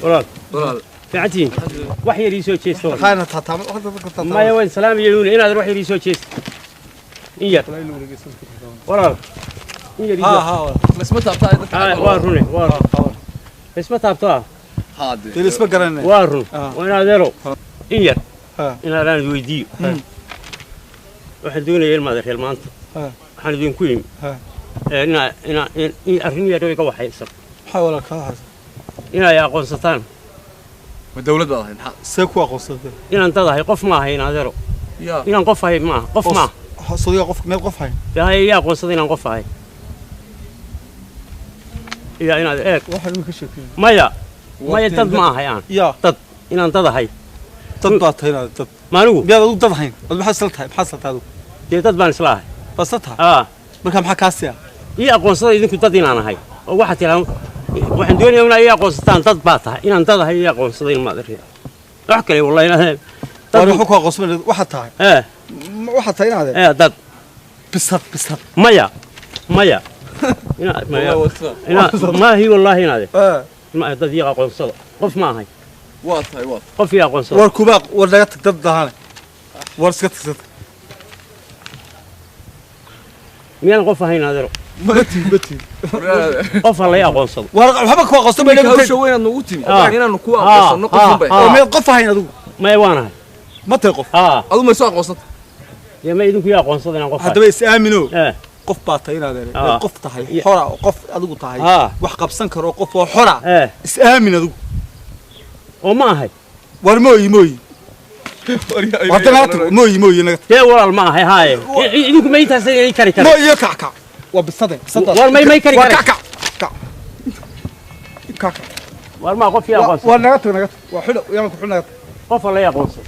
Walaal. Walaal. Fiicantihiin? Wax yar ii soo jeesta walaal. Waxaana taataama wax dadka taataama. Maya, waan salaam yeeluune inaad wax yar ii soo jeesto in yar walaal, in yar ii Ha soo ha walaal. Isma taabtaa dadka. Waa rune, waa run, isma taabto ah. Haade. Dee isma garanay. Waa run. Ah. Waa in adeero in yar Ha. inaadaan weydiiyo. Waxaan doonaya ilmaada reer maanta Ha. waxaan idinku yimi Ha. ee, inaa inaa in arrin yar iga waxaysan. Maxaa walaal kaa haysa? Inay aqoonsataan. Ma dawlad baad ahayd maxaa? See ku aqoonsatay? Inaan dad ahay, qof ma ahay in adeero. Yaa. Inaan qof ahay maaha, qof maaha. Sodiga qof meel qof hayn. Dee haya, iyaa aqoonsada inaan qof ahay iya inaad eeg. Waxaan imika sheekeeyay. Maya maya, dad ma ahay aan. Yaa. Dad, inaan dad ahay. Dad baa tahay inaad dad. Maanigu Miyaad adigu dad hayn? Ad maxaa isla tahay? Maxaa isla tahay adigu? Dee dad baan isla ahay. Baa isla tahay? Aa. Marka maxaa kaa siya? Ii aqoonsada idinku dad inaan ahay oo waxaad tiraa waxaan doonayaa inaa ii aqoonsataan dad baa tahay, inaan dad ahay ii aqoonsada ilmaad riya, wax kale wallahi inaad Waar dad waxba ku aqoonsan waxaad tahay. Ee. Waxaad tahay inaad ee dad bisad bisad. Maya maya, ina maya ina maahi wallaahi inaade Ee. ma dad ii aqoonsada, qof ma ahay. Waa tahay, waa. Qof ii aqoonsada. War kuba war naga tag dad dahane. War iska tag dad. Miyaan qof ahayn adeero? Ma tihi, ma tihi. Qof ha lay aqoonsado. War waxba ku aqoonsan Marka mayna. hawsha weyn aad noogu timi. Ah. Inaanu ku aqoonsano Ah, qof unbay. ah. Oo miyaad qof ahayn adigu? Maya, waan ahay. Ma tahay qof? Aa. Adu ma soo aqoonsanta? Dee ma idinku ii aqoonsada inaan qof ahay? Haddaba is aamino. Ee. Qof baa tahay inaad Ah. qof tahay Ya. xora oo qof adigu tahay Ah. wax qabsan karo, qof oo xora. Ee. Is aamin adigu. Oo ma ahay. War mooyi mooyi, hadda naga tag, mooyi mooyi, naga tag. Dee walaal ma ahay haaye, idinku ma intaas inay kari kara. Mooyi, kac kac, waa bisade bisada. War may kari War kara. kac kac kac kac kac. War maa qof ii aqoonsada? War naga tag, naga tag, waa xidho, yaan ku xidho, naga tag. Qof ha lay aqoonsado.